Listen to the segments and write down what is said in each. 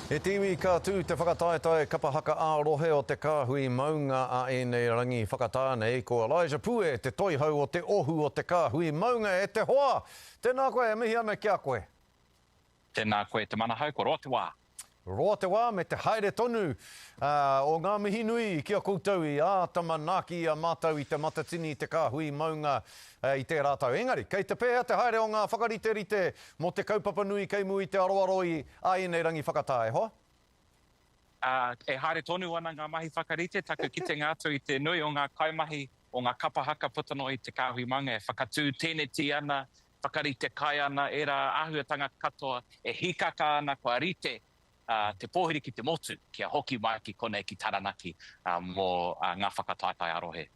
E te iwi, ka tū te whakataetae kapa haka ā-rohe o te Kāhui Maunga a ēnei rangi whakatā nei. Ko Elijah Pue te toihau o te ohu o te Kāhui Maunga. E te hoa! Tēnā koe, e mihi ana ki a koe. Tēnā koe Te Manahau, kua roa te wā. Roa te wā me te haere tonu o ngā mihi nui ki a koutou i āta manaaki i a mātou i Te Matatini, Te Kāhui Maunga i tērā tau. Engari, kei te pēhea te haere o ngā whakariterite mō te kaupapa nui kei mua i te aroaro i a ēnei rangi whakatā, e hoa? Ā, e haere tonu ana ngā mahi whakarite, taku kitenga atu i te nui o ngā kaimahi o ngā kapa haka puta noa i Te Kāhui Maunga e whakatū tēneti ana, whakarite kai ana, ērā āhuatanga katoa e hīkaka ana kua rite te pōhiri ki te motu kia hoki mai ki konei ki Taranaki mō ngā whakataetae ā-rohe.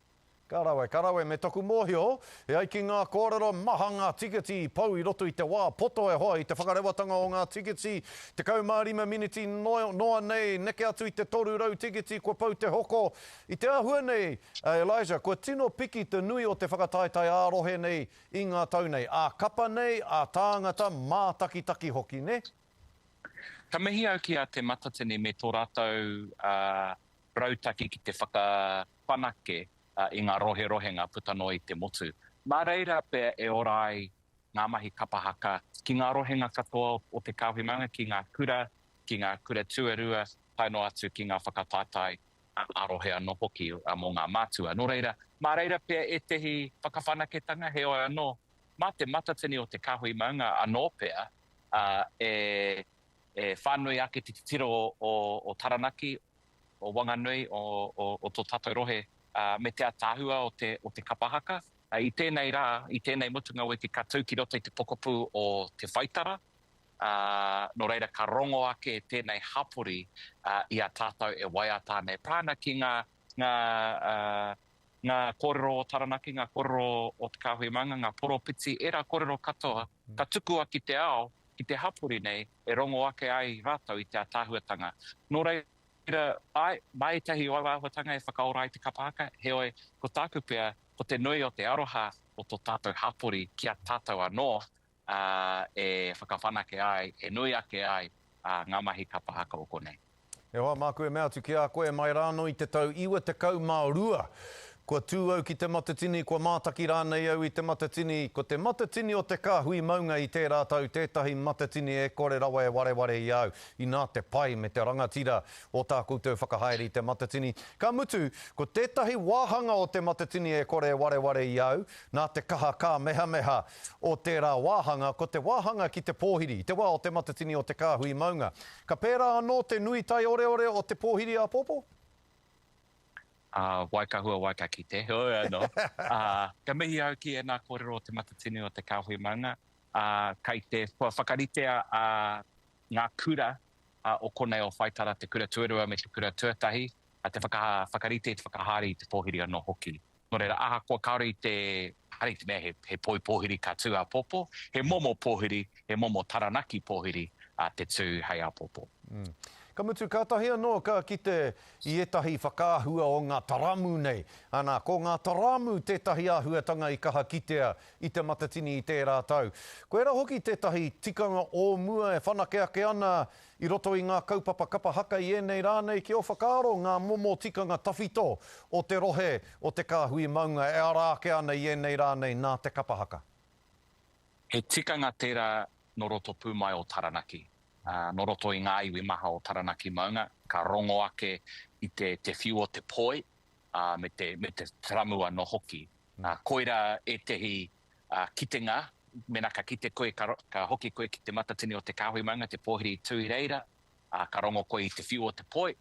Ka rawe, ka rawe, me taku mōhio, e ai ki ngā kōrero, maha ngā tiketi i pau i roto i te wā poto e hoa i te whakarewatanga o ngā tiketi, 15 miniti noa nei, neke atu i te 300 tiketi kua pau te hoko. I te āhua nei, Elijah, kua tino piki te nui o te whakataetae ā-rohe nei i ngā tau nei, ā-kapa nei, ā-tāngata, mātakitaki hoki, nē? Ka mihi au ki a Te Matatini me tō rātou rautaki ki te whakawhanake i ngā roherohenga puta noa i te motu. Mā reira pea e ora ai ngā mahi kapa haka ki ngā rohenga katoa o te Kāhui Maunga, ki ngā kura, ki ngā kura tuarua, tae noa atu ki ngā whakataetae ā-rohe anō hoki mō ngā mātua. Nō reira, mā reira pea ētehi whakawhanaketanga, heoi anō, mā Te Matatini o Te Kāhui Maunga anō pea e whānui ake te titiro o Taranaki, o Wanganui, o tō tātou rohe, me te ataahua o te kapa haka. I tēnei rā, i tēnei mutunga wiki ka tū ki roto i te pokapū o Te Whaitara, ā, nō reira ka rongo ake tēnei hapori i a tātou e waiata ana, e pā ana ki ngā, ngā, ngā kōrero o Taranaki, ngā kōrero o Te Kāhui Maunga, ngā poropiti, ērā kōrero katoa ka tukua ki te ao, ki te hapori nei e rongo ake ai rātou i te ātaahuatanga. Nō reira, āe, mā ētahi o aua āhuatanga e whakaora ai te kapa haka, heoi, ko tāku pea, ko te nui o te aroha o tō tātou hapori ki a tātou anō, ā, e whakawhanake ai, e nui ake ai ngā mahi kapa haka o konei. E hoa, māku e mea atu ki a koe, mai rānō i te tau 92, kua tū au ki Te Matatini, kua mātaki rānei au i Te Matatini, ko Te Matatini o Te Kāhui Maunga i tērā tau tētahi matatini e kore rawa e wareware i a au, inā te pai me te rangatira o tā koutou whakahaere i Te Matatini. Ka mutu, ko tētahi wāhanga o Te Matatini e kore e wareware i a au, nā te kaha kāmehameha o tērā wāhanga, ko te wāhanga ki te pōhiri, i te wā o Te Matatini o Te Kāhui Maunga. Ka pērā anō te nui taioreore o te pōhiri āpōpō? Ā, wai ka hua, wai ka kite, heoi anō. Ā, ka mihi au ki ēnā kōrero o Te Matatini o Te Kāhui Maunga, ā, kai te, kua whakaritea ā, ngā kura ā, o konei o Whaitara, te kura tuarua me te kura tuatahi, ā, te whaka, whakarite i te whakahaere i te pōhiri anō hoki. Nō reira, ahakoa kāore i te, kāore i te mea he, he poi pōhiri ka tū āpōpō, he momo pōhiri, he momo Taranaki pōhiri te tū hei āpōpō. Mm. Ka mutu, kātahi anō ka kite i ētahi whakaahua o ngā taramu nei. Ana, ko ngā taramu tētahi āhuatanga i kaha kitea i Te Matatini i tērā tau. Koirā hoki tētahi tikanga o mua e whanake ake ana I roto i ngā kaupapa kapa haka i ēnei rā nei, ki ō whakaaro ngā momo tikanga tawhito o te rohe o Te Kāhui Maunga e ara ake ana i ēnei rā nei nā te kapa haka? He tikanga tērā nō roto pū mai o Taranaki, nō roto i ngā iwi maha o Taranaki maunga, ka rongo ake i te te whiu o te poi, me te me te taramu anō hoki. Koirā ētehi kitenga, mēnā ka kite koe, ka hoki koe ki Te Matatini o Te Kāhui Maunga, te pōhiri i tū i reira, ka rongo koe i te whiu o te poi,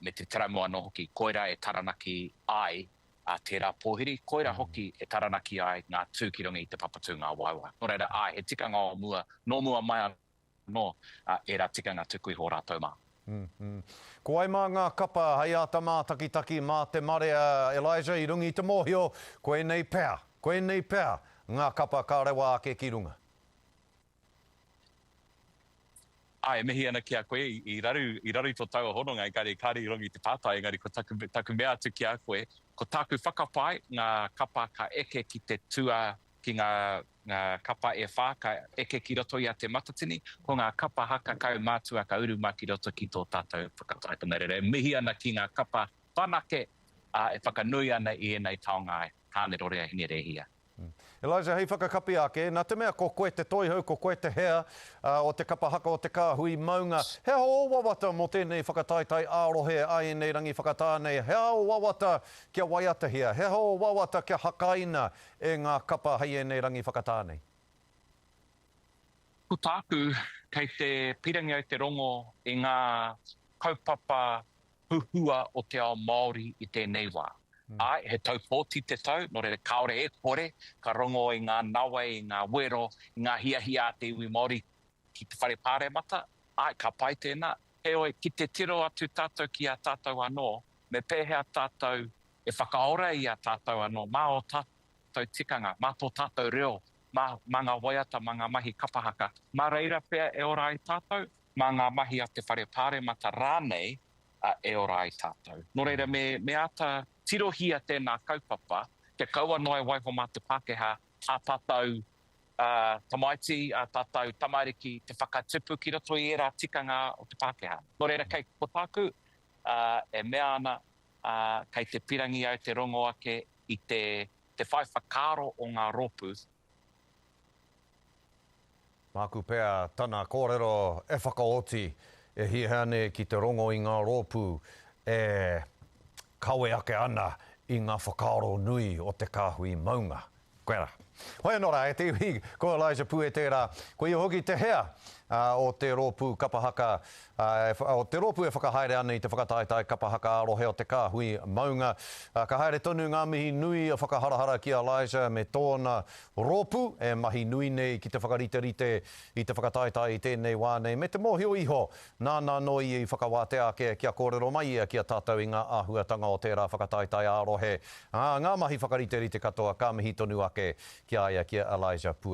me te taramu anō hoki, koirā e Taranaki ai tērā pōhiri, koirā hoki e Taranaki ai ngā tū ki runga i te Papatū-ngā-waewae. Nō reira, āe, he tikanga o mua, nō mua mai anō ērā tikanga tuku iho rātou mā. Ko wai mā ngā kapa hei āta mātakitaki mā te marea, Elijah, i runga i te mōhio, koinei pea, koinei pea ngā kapa ka rewa ake ki runga. Āe, e mihi ana ki a koe, i raru, i raru tō taua hononga, engari kāre i rongo i te pātai, engari ko taku, taku mea atu ki a koe, ko tāku whakapae, ngā kapa ka eke ki te tua. ki ngā ngā kapa e whā ka eke ki roto i a Te Matatini, ko ngā kapa haka kaumātua ka uru mai ki roto ki tō tātou whakataetae. Nō reira, e mihi ana ki ngā kapa whanake, ā, e whakanui ana i ēnei taonga a Tānerorea Hinerēhia. Elijah, hei whakakapi ake, nā te mea ko koe te toihau, ko koe te hea o te kapa haka o te kāhui maunga, he aha ō wawata mō tēnei whakataetae ā-rohe a ēnei rangi whakatā nei? He aha ō wawata kia waiatahia? He aha ō wawata kia hakaina e ngā kapa hei ēnei rangi whakatā nei? Ko tāku, kei te pirangi au te rongo i ngā kaupapa huhua o te ao Māori i tēnei wā. Āe, he tau pōti te tau, nō reira kāore e kore ka rongo i ngā nawe, i ngā wero, i ngā hiahia a te iwi Māori ki te whare pāremata, āe, ka pai tēnā. Heoi, ki te tiro atu tātou ki a tātou anō, me pēhea tātou e whakaora i a tātou anō mā ō tātou tikanga, mā tō tātou reo, mā, mā ngā waiata, mā ngā mahi kapa haka. Mā reira pea e ora ai tātou, mā ngā mahi a te whare pāremata rānei e ora ai tātou. Nō reira, me, me āta tirohia tēnā kaupapa, kia kaua noa e waiho mā te Pākehā ā tātou tamaiti, ā tātou tamariki te whakatupu ki roto i ērā tikanga o te Pākehā. Nō reira, kei ko tāku e mea ana, ā, kei te pirangi au te rongo ake i te, te whai whakaaro o ngā rōpū. Māku pea tana kōrero e whakaoti, e hiahia nei ki te rongo i ngā rōpū e kawe ake ana i ngā whakaaro nui o te kāhui maunga. Koirā. Hoi anō rā, e te iwi, ko Elijah Pue tērā. Ko ia hoki te hea o te rōpū kapa haka, o te rōpū e whakahaere ana i te whakataetae kapa haka ā-rohe o te Kāhui Maunga. Ka haere tonu ngā mihi nui whakaharahara ki a Elijah me tōna rōpū e mahi nui nei ki te whakariterite i te whakataetae i tēnei wā nei, me te mōhio iho, nāna anō ia i whakawātea ake kia kōrero mai ia ki a tātou i ngā āhuatanga o tērā whakataetae ā-rohe, ā, ngā mahi whakariterite katoa, ka mihi tonu ake ki a ia, ki a Elijah Pue.